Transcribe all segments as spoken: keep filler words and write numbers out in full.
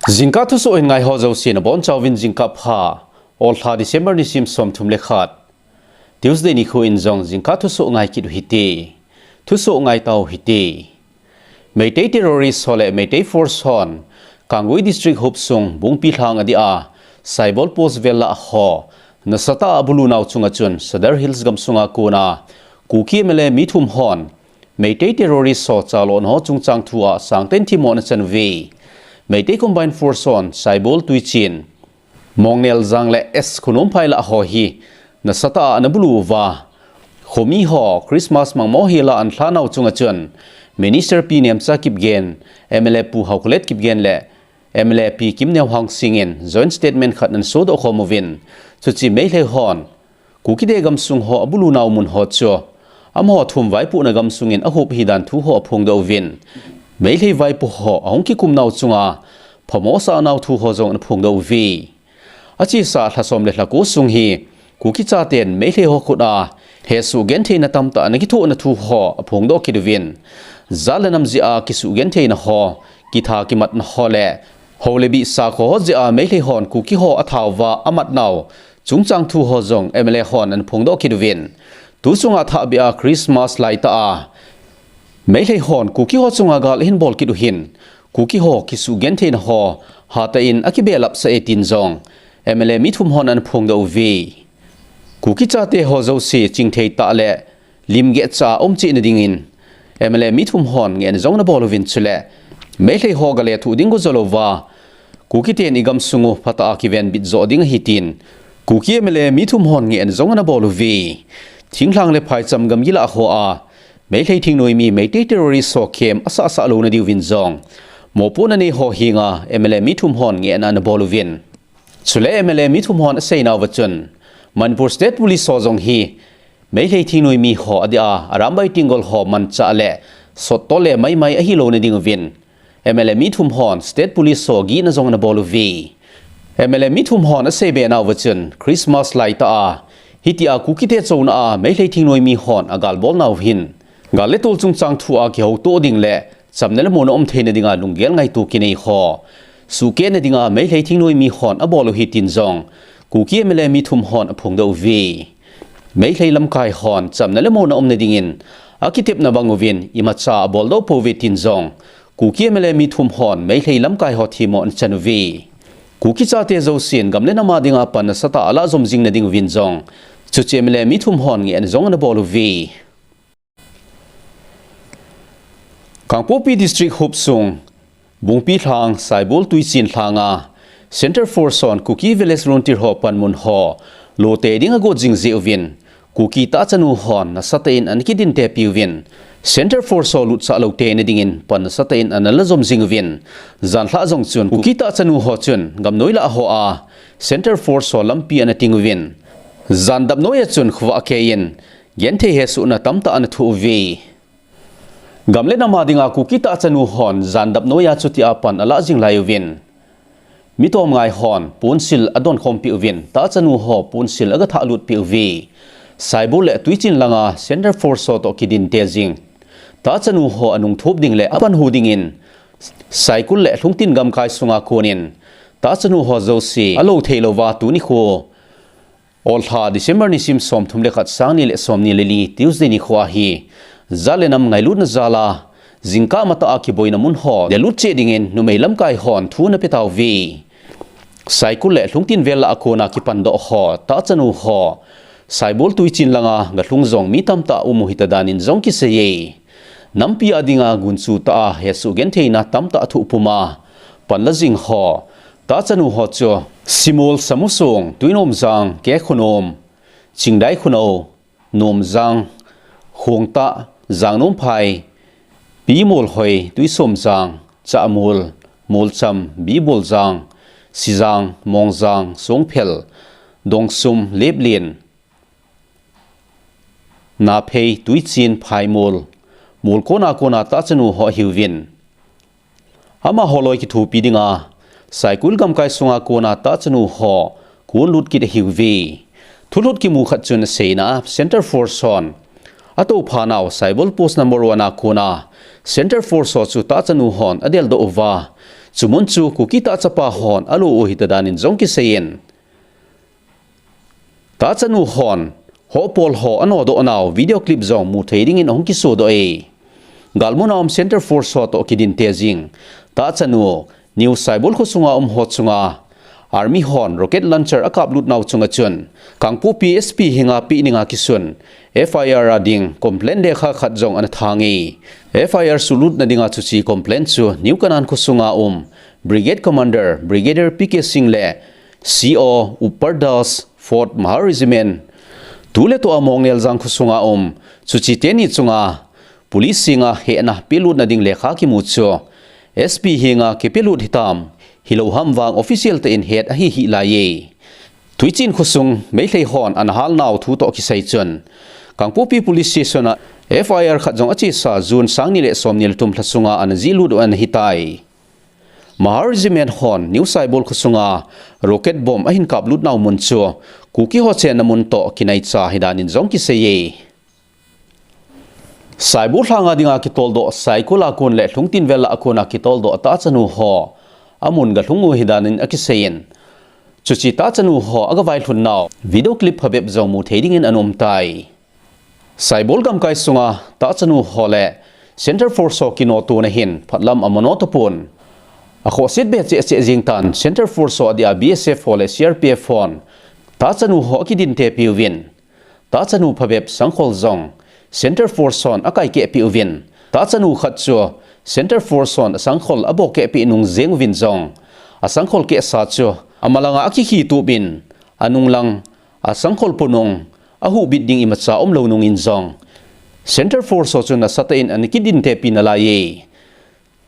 Jingkah thusoh hin ngai ho jouse nabonchauvin jingkah pha. Olha December nisim somthum le khat, Tuesday nikho in jong jingkah thusoh ngai kit u hite. Thusoh ngai tau hite. Meitei terrorist ho le Meitei force hon Kangpokpi District hopsung Bungpi lhang adia Saibol Post vel lah ho nasatah a abulu nau chunga chun Sadar Hills gamsunga kona Kuki M L A mi thum hon Meitei terrorist ho chalona ho chungchang thua sangtah in themmo ana chan uve. Meitei Combined Force hon Saibol, Tuichin, Mongneljang le S Khonumphai lah ho hi nasatah a ana bulu uva, khomi ho Christmas mangmo hela ana lha nau chunga chun Minister Pi Nemcha Kipgen, M L A Pu Haokholet Kipgen le M L A Pi Kimneo Hangsing in joint statement khat ana sodoh khom uvin, chuche Meitei hon Kukite gamsung ho abulu nau mun ho chu amaho thum vaipohna gamsung in ahop ahi dan thu ho aphongdoh uvin, Meitei vaipo ho ahung kikum nau chunga phamo asah nau thu ho jong ana phongdoh uve. Achesa lha som le lha ko sung hi Kuki chaten Meitei ho khut a hesoh gentheina tamtah ana kithoh na thu ho aphongdoh kit uvin, jat le nam jeh a kisuh gentheina ho, kitha kimatna ho le hou le bih sakho ho jeh a Meitei hon Kuki ho atha uva amat nau chungchang thu ho jong M L A hon ana phongdoh kit uvin, tu chunga thahbeh a Christmas laitah a Meitei hon Kuki ho chunga gal ahin bol kit u hin, Kuki ho kisuh gentheina ho hatah in akibelap sah e tin jong M L A mi thum hon ana phongdoh uve. Kuki chate ho jouse chingthei tah le lim gehcha a um cheh na dingin M L A mi thum hon ngehna jong ana bol uvin, chule Meitei ho galethuh ding go jo louva Kukiten igamsung u phatah a kivenbit jo ding ahi tin Kuki M L A mi thum hon ngehna jong ana bol uve. Thinglhang le phaicham gamgi lah ho a Meitei thingnoimi Meitei terrorist ho khem asah sah louna diuvin jong mopohna nei ho henga M L A mi thum hon ngehna ana bol uvin, chule M L A mi thum hon aseinauva chun Manipur State Police ho jong hi Meitei thingnoimi ho adia Arambai Tenggol ho manchah le sottol le maimai ahi louna ding uvin, M L A mi thum hon State Police ho gihna jong ana bol uve. M L A mi thum hon aseibe nauva chun Christmas laitah a hitia Kukite chouna a Meitei thingnoimi hon agalbol nau hin gal le tol chungchang thua kihoutoh ding le chamna le muona um theina dinga lunggel ngaito kinei ho, suhkehna dinga Meitei thingnoimi hon abol u ahi tin jong Kuki M L A mi thum hon aphongdoh uve. Meitei lamkai hon chamna le muona umna dingin akitepna bang uvin imacha aboldoh pouve tin jong Kuki M L A mi thum hon Meitei lamkai ho themmo ana chan uve. Kuki chate jousen gam le nam a dinga pan nasatah a alah jom jing na ding uvin jong chuche M L A mi thum hon ngehna jong ana bol uve. Kangpokpi District hopsung Bungpi lhang, Saibol, Tuichin lhanga Centre Force hon Kuki Village Volunteer ho panmun ho lote ding agot jing jeh uvin, Kuki tahchanu hon nasatah in ana kidinte pi uvin, Centre Force ho lutsah lou tei na dingin pan nasatah in ana la jom jing uvin, janlhah jong chun Kuki tahchanu ho chun gamnoi lah ho a Centre Force ho lampi ana ting uvin, jan dap noi a chun khovah akei in genthei hesohna tamtah ana thoh uve. Gam le nam a dinga Kuki tahchanu hon jan dap noi a chutia pan alah jing lai uvin, mi tomngai hon ponsil adon khom peh uvin, tahchanu ho ponsil aga thah lut peh uve. Saibol le Tuichin langa Centre Force ho toh kidinte jing tahchanu ho anung thop ding le apan hu dingin Saikul le Lhungtin gamkai sunga konin tahchanu ho jouse alou thei louva tuni kho Olha December nisim somthum le khat, sangni le somni le li, Tuesday nikho ahi. Jat le nam ngailutna jal a jingkah matah a kiboina mun ho delut cheh dingin numei lamkai hon thu ana pe tauve. Saikul le Lhungtin vel lah a kona kipandoh ho tahchanu ho Saibol, Tuichin langa galhung jong mi tamtah um u hita danin jong kiseiye. Nampi a dinga gunchu tah a hesoh gentheina tamtah thoh puma pan la jing ho tahchanu ho chu Simol, Samusung, Tuinomjang, Kekhonom, Chingdai Khono, Nomjang, Khongtah, Jangnomphai, Pimolhoi, Tuisomjang, Chahmol, Molcham, Biboljang, Sijang, Mongjang, Songphel, Dongsum, Leplen, Naphei, Tuichin, Phaimol, Molkon a kona tahchanu ho ahiuvin, amaho loi kithopi dinga Saikul gamkai sunga kona tahchanu ho kon lut kit ahiuve. Thulhut kimu khat chun aseina a Centre Force hon atoupha nau Saibol Post number one a kona Centre Force ho chu tahchanu hon adeldoh uva, Chumun chu Kuki tahchapa hon alo u hita danin jong kiseiyin, tahchanu hon hopol ho anodoh nau video clip jong mu thei dingin ahung kisodoh e. Galmun a um Centre Force ho toh kidinte jing tahchanu New Saibol kho sunga um ho chunga Army hon rocket launcher akaplut nau chunga chun Kangpokpi S P henga peh dinga kisun F I R a ding complaint lekha khat jong ana thang e. F I R sulutna dinga chuche complaint chu New Kanan kho sunga um Brigade Commander Brigadier P K Singh le C O Upper Das Fourth Mahar Regiment, tuletua Mongneljang kho sunga um chuche teni chunga police henga hehna pelutna ding lekha kimu chu S P henga kipelut hitam, hilou ham vang official tah in het ahi hih laiye. Tuichin kho sung Meitei hon ana hal nau thu toh kisei chun Kangpokpi Police Station a F I R khat jong achesa June sang ni le som ni le thum lha sunga ana jihlut u ana hitai. Mahar Regiment hon New Saibol kho sunga rocket bomb ahin kaplut nau mun chu Kuki ho chenna mun toh kinaicha hidanin jong kiseiye. Saibol lhanga dinga kitoldoh Saikul a kon le Lhungtin vel a kona kitoldoh tahchanu ho amun galhung u hidanin akiseiyin, chuche tahchanu ho agavailhun nau video clip phabep jong mu thei dingin ana um tai. Saibol gamkai sunga tahchanu ho le Centre Force ho kinotona hin phatlam amano tapon. Akhohset be cheh cheh jing tan Centre Force ho adia B S F ho le C R P F hon tahchanu ho akidinte piuvin, tahchanu phabep sangkhol jong Centre Force hon akaikeh peh uvin, tahchanu khat chu Centre Force hon asangkhol abohkeh peh nung jeng uvin jong asangkhol kehsa chu amalanga akikhitupin, anunglang asangkhol ponung ahuhbit ding imacha umlou nungin jong Centre Force ho chun asatah in ana kidinte pi nalaiye.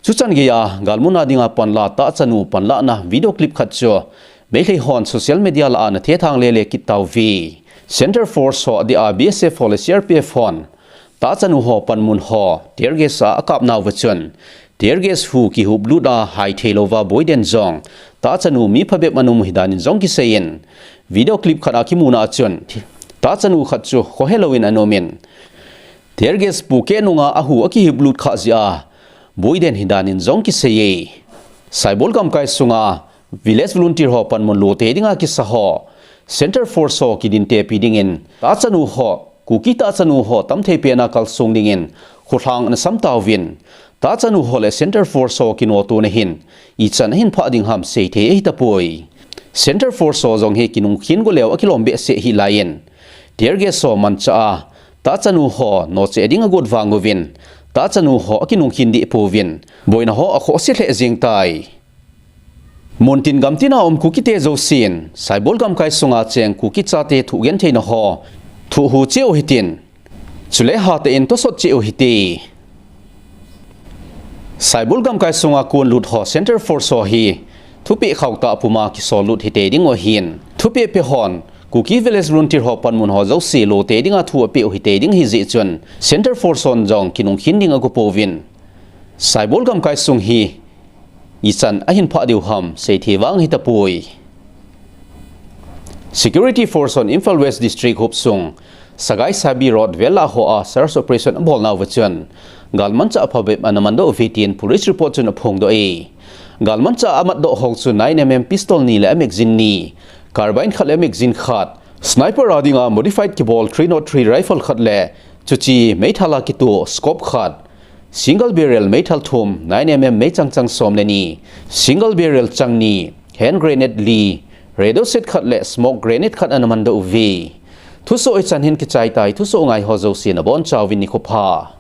Chuchan geiya galmun a dinga panla tahchanu panlahna video clip khat chu Meitei hon social media lah a ana thethang lele kit tauve. Centre Force ho adia B S F ho le C R P F hon tahchanu ho panmun ho tear gas a akap nauva chun tear gas hu kihuplut a hai theilouva boiden jong tahchanu mi phabep ana um hidanin jong kiseiyin, video clip khat a kimuna a chun tahchanu khat chu khohelouvin ana umin, tear gas pukeh nunga ahu akihuplut khah jeh a boiden hidanin jong kiseiye. Saibol gamkai sunga Village Volunteer ho panmun lote dinga kisa ho Centre Force ho kidinte pi dingin tahchanu ho, Kuki tahchanu ho tamthei pena kalsong dingin kholhang ana sam tauvin, tahchanu ho le Centre Force ho kinotona hin ichan ahin phah ding ham seithei ahitapoi. Centre Force ho jong hi kinungkhin goleu akilom behseh hih laiyin, tear gas ho manchah a tahchanu ho nocheh ding agot vang uvin, tahchanu ho akinungkhin deh pouvin, boina ho akhohse lheh jeng tai. Muntin gamtina um Kukite jousen Saibol gamkai sunga cheng Kuki chate thoh gentheina ho thoh hu cheh u hitin, chule hatah in tosot cheh u hite. Saibol gamkai sunga kon lut ho Centre Force ho hi thupeh khauhtah puma kisol lut hitei dingu ahin, thupeh pe hon Kuki Village Volunteer ho panmun ho jouse lote dinga thu apeh u hitei ding ahijeh chun Centre Force hon jong kinungkhin ding ago pouvin, Saibol gamkai sung hi ichan ahin phah diu ham seithei vang ahitapoi. Security Force hon Imphal West District hopsung Sagaing Sahib Road vel a hoa search operation abolnauva chun galmanchah phabep ana mandoh uve tin police report chun aphongdoh e. Galmanchah amatdoh ho chu nine M M pistol ni le magazine ni, carbine khat le magazine khat, sniper a dinga modified kibol three nought three rifle khat le chuche meithal a kitoh scope khat, single barrel meithal thum, nine M M meichang chang som le ni, single barrel chang ni, hand grenade li, radio set khat le smoke grenade khat ana mandoh uve. Thusoh hichan hin kichai tai, thusoh ngaiho jousen abonchauvin nikho pha.